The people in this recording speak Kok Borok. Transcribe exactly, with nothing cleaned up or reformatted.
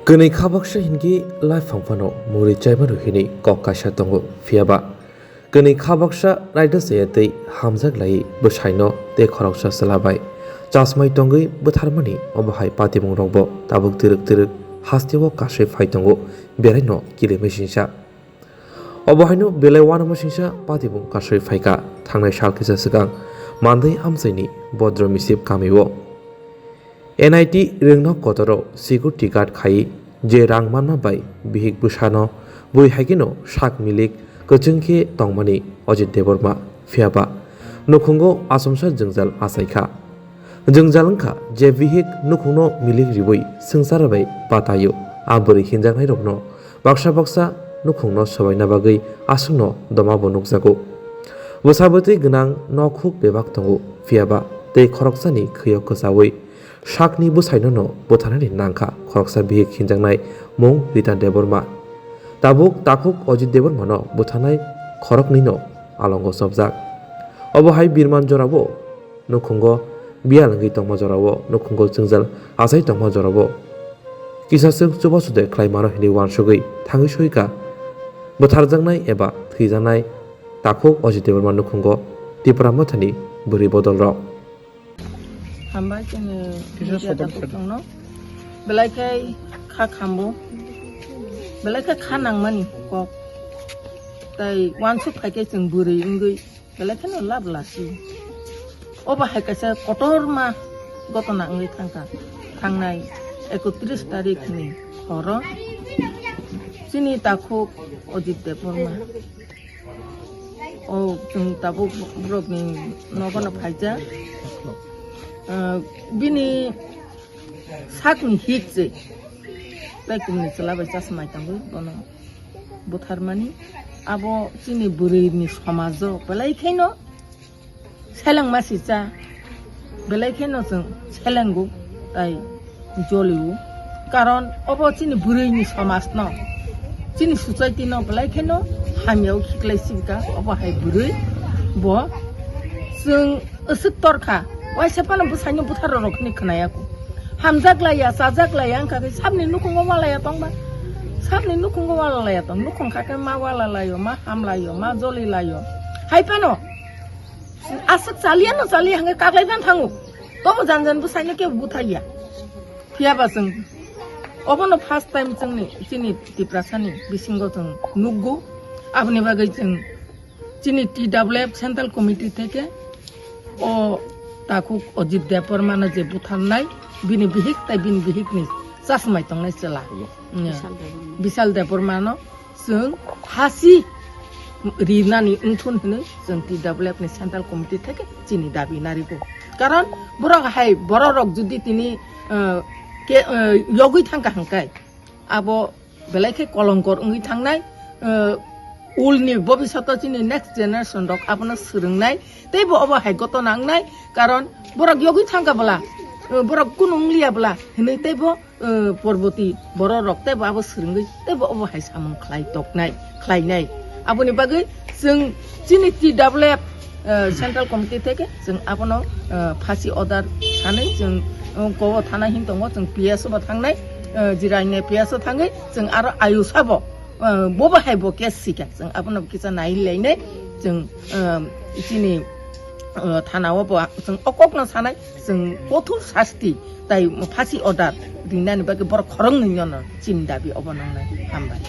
Kwnwi kha baksa hinkhe laifang phano muri chaimano hinwi kok kaisa tongo, phiya ba kwnwi kha baksa raida chaya tei hamjak laiwi bwsaino tei khoroksa chwla bai chasmai tongwi bwtharmani obo hai patimungrokbo tabuk twrwk twrwk hasteo kasui phai tongo, beraino kilimwi singsa. Obo haino belai uanama singsa patibung kasui phaikha thangnai sal kisa swkang Mandai amchaini Bodro Misip kamio. N I T Rwngnok kotoro security guard khai je rang manma bai bihik bwsano bui haikheno sak milik kwchwng khe tongmani Ajit Debbarma, phiya ba nukhungo achomsa jwngjal achaikha. Jwngjal wngkha je bihik nukhungno milik riwi swngchar bai pataio, a bwrwi hinjaknairokno baksa baksa nukhungno sobaina bagwi aswkno doma bo nukjago. Bwsa bwtwi gwnang nok huk bebak tongo, phiya ba tei khoroksani khwio kwchawi sakni bwsainono butharnani nangkha khoroksa bihik hinjaknai mung Rita Debbarma. Tabuk takhuk Ajit Debbarmano butharnai khoroknwino alongo chopjak. Obo hai birman jorao nukhungo biyal wngwi tongma jorao, nukhungo jwngjal achai tongma jorao kisa swk chubachu de khlai mano hinwi uansugwi thangwi soika bwtharjaknai eba thwijaknai takhuk Ajit Debbarma nukhungo Tipra Mothani bwrwi bodolrok. Hambai chini media takhuk chwngno belai khe kha khambo, belai khe kha nangmani kok, tai uansuk khai khe chwng bwrwi wngwi belai kheno lab lasi. Obo hai kaisa kotorma gotona wngwi thangkha, thangnai ekotris tarik ni horo chini takhuk Ajit Debbarma. O chwng tabuk borokni nogono phaijak. Ah, bini sakni hik se tei kumni chwla bai chasmai tangwi bono butharmani. Abo chini bwrwini somajo belai kheno selengma sisa, belai kheno chwng selengo tai jolio. Karon obo chini bwrwini somajno, chini society no belai kheno hamyao khiklai sibika. Obo hai bwrwi bo chwng aswk torkha, waisa phano bwsaino butharrok khwnwi khwnaya kho. Hamjak laiya, chajak laiya wngkha khe sabni nukhungo walaya tongba. Sabni nukhungo walalaya tong, nukhung kha khe ma walalaio, ma hamlaio, ma jolilaio. Hai phano aswk chaliya no chaliya hwnkhe kaklai phan thango. Tobo jan jan bwsaino kebo buthaiya. Phiya ba chwng obono first time chwngni chini Tiprasani bisingo chwng nukgo. Aboni bagwi chwng chini T W F Central Committee theke o takhuk Ajit Debbarmano je butharnai, bini bihik tai bini bihikni chasmai tongnai chwla, Bishal Debbarma. Bishal Debbarmano chwng phasi rinani wngthun hinwi chwng T W F ni Central Committee theke chini dabi narigo. Karon borok hai bororok jodi tini, eh, ke, eh, yogwi thangkha hwnkhe abo belai khe kolongkor wngwi thangnai, eh, ulni bobishoto chini next generation rok abono swrwngnai, teibo obo hai gotona wngnai, karon borok yogwi thangkha bwla, eh, borok kunu wngliya bwla hinwi teibo, eh, porboti bororok teibo abo swrwngwi teibo obo hai samung khlai toknai, khlainai. Aboni bagwi chwng chini T W F, eh, Central Committee theke chwng abono, eh, phasi order sanwi chwng, eh, kobo thana hin tongo, chwng P S o bo thangnai, eh, Jirania P S o thangwi chwng aro ayusa bo, eh, bobo hai bo case sika, chwng abono kisa nai lainai, chwng, eh, chini, eh, thana o bo chwng o kokno sanai, chwng kothor sasti tai phasi order rinani bagwi borok khoroknwi nono chini dabi obo nangnai. Hambai.